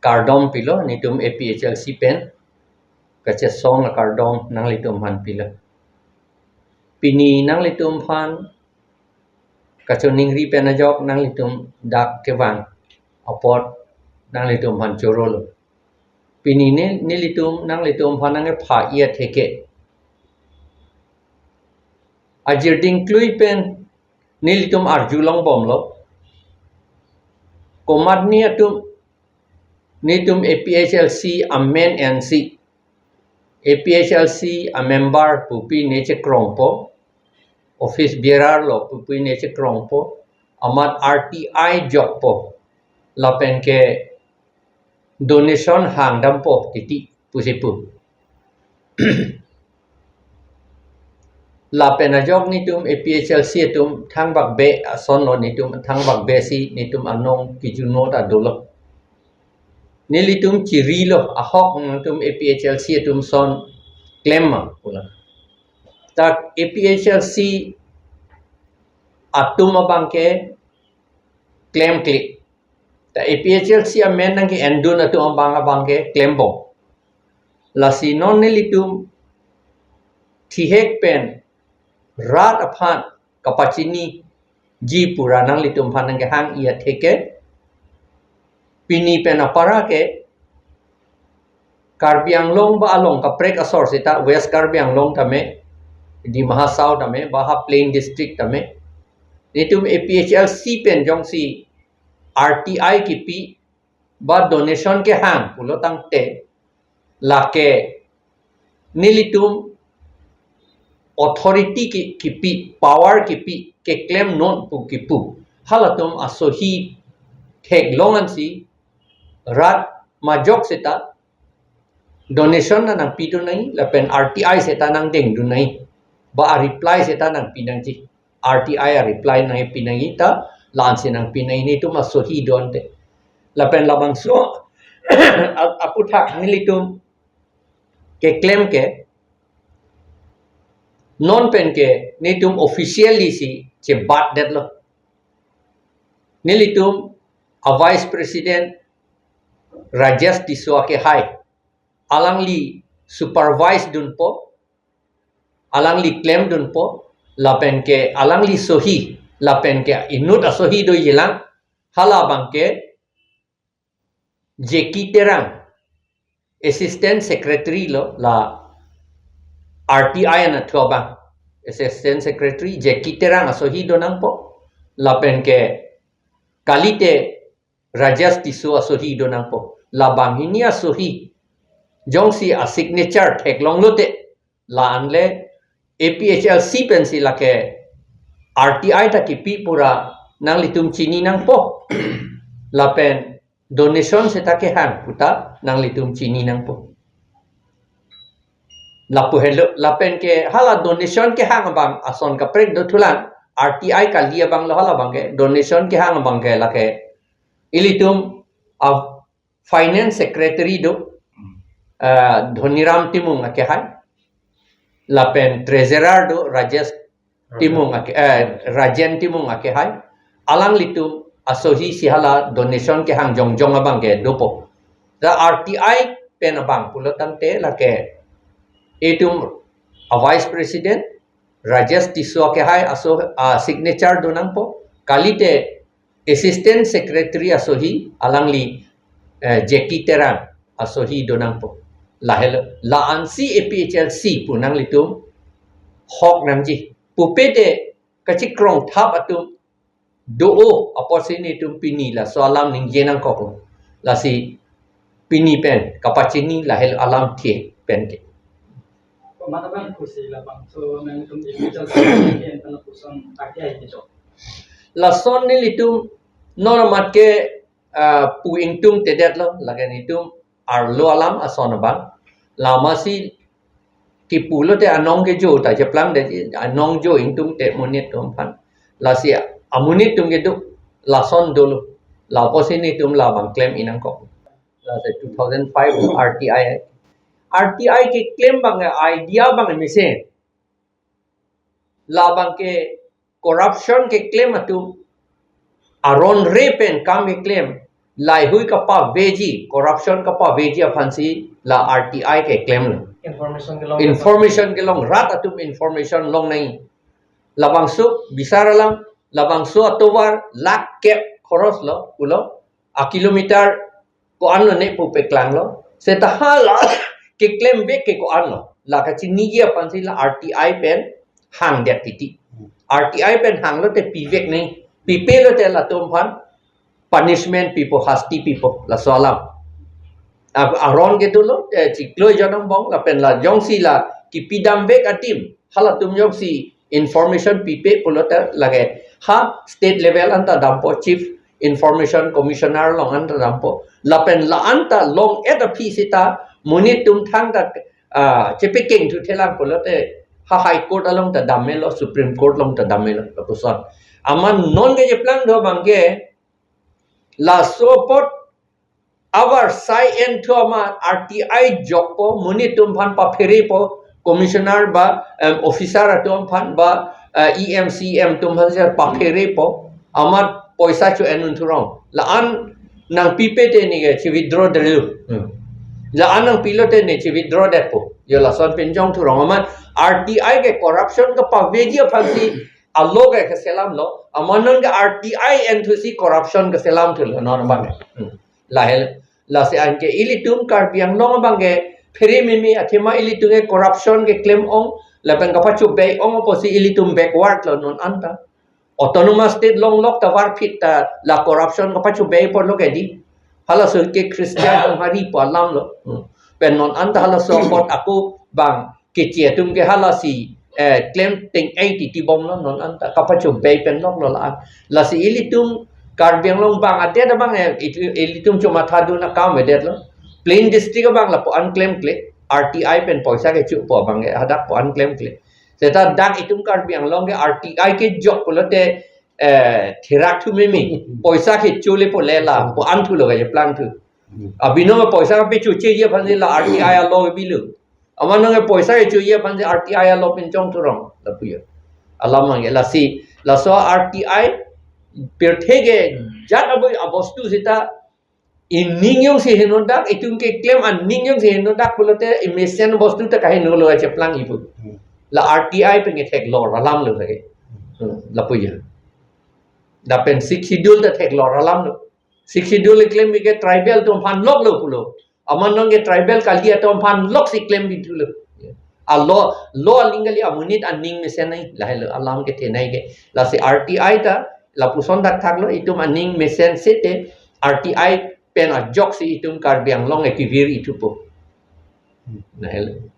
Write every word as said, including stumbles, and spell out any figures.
kardom pilo, netum A P H L C pen kachesong akardom nanglitum aphan pilo. Pini nanglitum aphan kachoningri pen ajok nanglitum dak kevang apot nanglitum aphan chorolo. Pini ne nelitum nanglitum aphan nangkepha-i atheke, ajirding klui pen nelitum arjulong bomlo. Komatne atum netum A P H L C amen ensi, A P H L C amember pupi ne chekrongpo, office bearer lo pupi ne chekrongpo, amat R T I jokpo, lapen ke donation hangdampo titi pusi pu. Lapen ajok netum A P H L C atum thangbak be ason lo, netum thangbak be si netum anong kijunot adolo. Nelitum chirilo, ahok netum A P H L C atum son klem ma pula. Tak A P H L C atum abang ke klemkle. Ta A P H L C amen nangke-endun atum abang abang ke klembom. Lasi non nelitum thihek pen rat aphan kapachiniji pura nanglitum aphan nangkehang-i atheke, pini pen apara ke Karbi Anglong ba along kaprek asor seta West Karbi Anglong tame, Dima Hasao tame, ba ha plain district tame, netum A P H L C pen jongsi R T I kipi ba donation kehang pulo tangte, lake nelitum authority ki, kipi, power kipi, keklem non pu kipu, halatum asohi theklong ansi rat majok seta donation na nangpidun nai, lapen R T I seta nangdengdun nai, ba a reply seta nangpi nangji, R T I a reply nangpi nangji, ta la-ansi nangpi nangji, netum asohi do-ante. Lapen labangso a-, aphuthak nelitum keklem ke non pen ke netum officially si chebatdetlo. Nelitum a Vice President Rajesh Tisso akehai, alangli supervise dunpo, alangli klemdunpo, lapen ke alangli sohi, lapen ke inut asohi dojilang, hala abang ke Jackie Terang, Assistant Secretary lo, la R T I anatthu abang, Assistant Secretary Jackie Terang asohi donangpo, lapen ke kalite Rajesh Tisso asohi donangpo. Labang hini asohi jongsi a signature theklonglote, la-anle A P H L C pensi lake R T I ta kipi pura nanglitum chini nangpo. Lapen donation seta kehang puta nanglitum chini nangpo. Lapu helo, lapen ke hala donation kehang abang ason kaprek dothulang, R T I kali abang lo, hala abang ke donation kehang abang ke lake ilitum a Finance Secretary do, ah, Dhoniram Timung akehai, lapen Treasurer do, Rajesh Timung ake, eh, Rajen Timung akehai, alanglitum asohi si hala donation kehang jongjong abang ke dopo. Ta R T I pen abang pulo tangte lake itum a Vice President Rajesh Tisso akehai aso, ah, signature donangpo. Kalite Assistant Secretary asohi alangli, eh, Jackie Terang asohi donangpo. Lahelo, la-ansi A P H L C pu nanglitum hok nangji. Pupe te kachikrong thap atum do-o apotsi netum pini laso alam ningje nangkok. Lasi pini pen kapachini lahelo alam thie pen ke. Komat abang pusi labangso nangtum ipijal sa pen pala puson pakai aja jo. Lason nelitum non amat ke, ah, pu ingtungtedetlo, lake netum arlo alam ason abang. Lasi kipulote anong kejo ta cheplang de, anong jo ingtungte monit atum aphan. Lasi amonit atum kedo lason dolo. Lapusi netum labang klem-i nangkok. Lasi two thousand five R T I. R T I keklem abang idea abang mesen. Labang ke corruption keklem atum, aron re pen kam keklem, Laihui kapaveji, corruption kapaveji aphansi la R T I keklemlo. Information kelong. Information kelong, rat atum information longnang. Labangso bisar alam, labangso atovar lakh kep khoros lo pulo, a kilometer ko-an lo ne pu peklanglo. Seta hala keklem vek ke ko-an lo. La kachiniji aphansi la R T I pen hangdet titi. R T I pen hanglote pivek nang, pipelo te latum aphan punishment pipo, hasti pipo, laso alam. A-, aron ke dolo, eh, chiklo jon angbong, lapen la jongsi la kipidam vek adim, halatum jongsi information pipe pulote lake ha state level anta dampo, Chief Information Commissioner along anta dampo. Lapen la anta long-et aphi seta monit atum thangta, ah, chepekeng thuthelang pulote ha High Court along ta dammelo, Supreme Court along ta dammelo, lapuson. Amat non ke cheplang do abangke, laso apot avarsai enthu amat R T I jokpo, monit atum aphan papherepo, commissioner ba, em, officer atum aphan ba, eh, E M, C M atum aphan si papherepo, amat poisa cho-en un thurong. La-an nangpipe te ne ke chi-withdraw detlo. Hmm. La-an nangpilote ne chi-withdraw detpo. Jo lason pen jong thurong, amat R T I ke corruption kapaveji aphansi a-law ke keselamlo, amat non ke R T I enthusi corruption keselam thulo, non abangke. Hmm. Lahelo, lasi anke ilitum Karbi Anglong abangke phere mimi athema ilitum ke corruption keklem ong, lapen kapachobei ong apotsi ilitum backward lo non anta. Autonomous state longlok ta varphit ta la corruption kapachobei ponlo ke di. Halaso ke Christian atum hari pu alam lo. Hmm. Pen non anta halaso apot ako bang keche atum ke halasi, eh, klem teng-ei titi bomlo non anta, kapachobei pen loklo la. Lasi ilitum Karbi Anglong bang adet abang, eh, itu, ilitum chomathadun akam edetlo. Plain district abang lapu-an klemkle, R T I pen poisa kechopo abangke hadak pu-an klemkle. Seta dak itum Karbi Anglong ke R T I kejok pulote, eh, thirak thu mimi, poisa kecho le pole la pu-an thulo, kacheplang thu. Abinong poisa kapechocheji aphansi la R T I a-law bilo. Amat non ke poisa kechoji aphansi R T I a-law pen chong thurong, lapu jo. Alam abangke lasi, laso R T I pirthe ke jat abui abostu seta ining jongsi henodak, itum keklem aning jongsi henodak pulote imesen bostu ta kahenolo, kacheplang ipu. Hmm. La R T I pen ketheklor alam lo lake. Hmm, lapu jo. Lapen Sixth Schedule ta theklor alam lo. Sixth Schedule keklem ke tribal atum aphan loklo pulo. Amat non ke tribal kali atum aphan loksi klem bithulo. A-law, law aling kali, amonit aning mesen nai, lahelo alam kethenei ke. Lasi R T I ta lapuson dak thaklo, itum aning mesen sete R T I pen ajoksi itum Karbi Anglong ke kevir ithupo. Lahelo.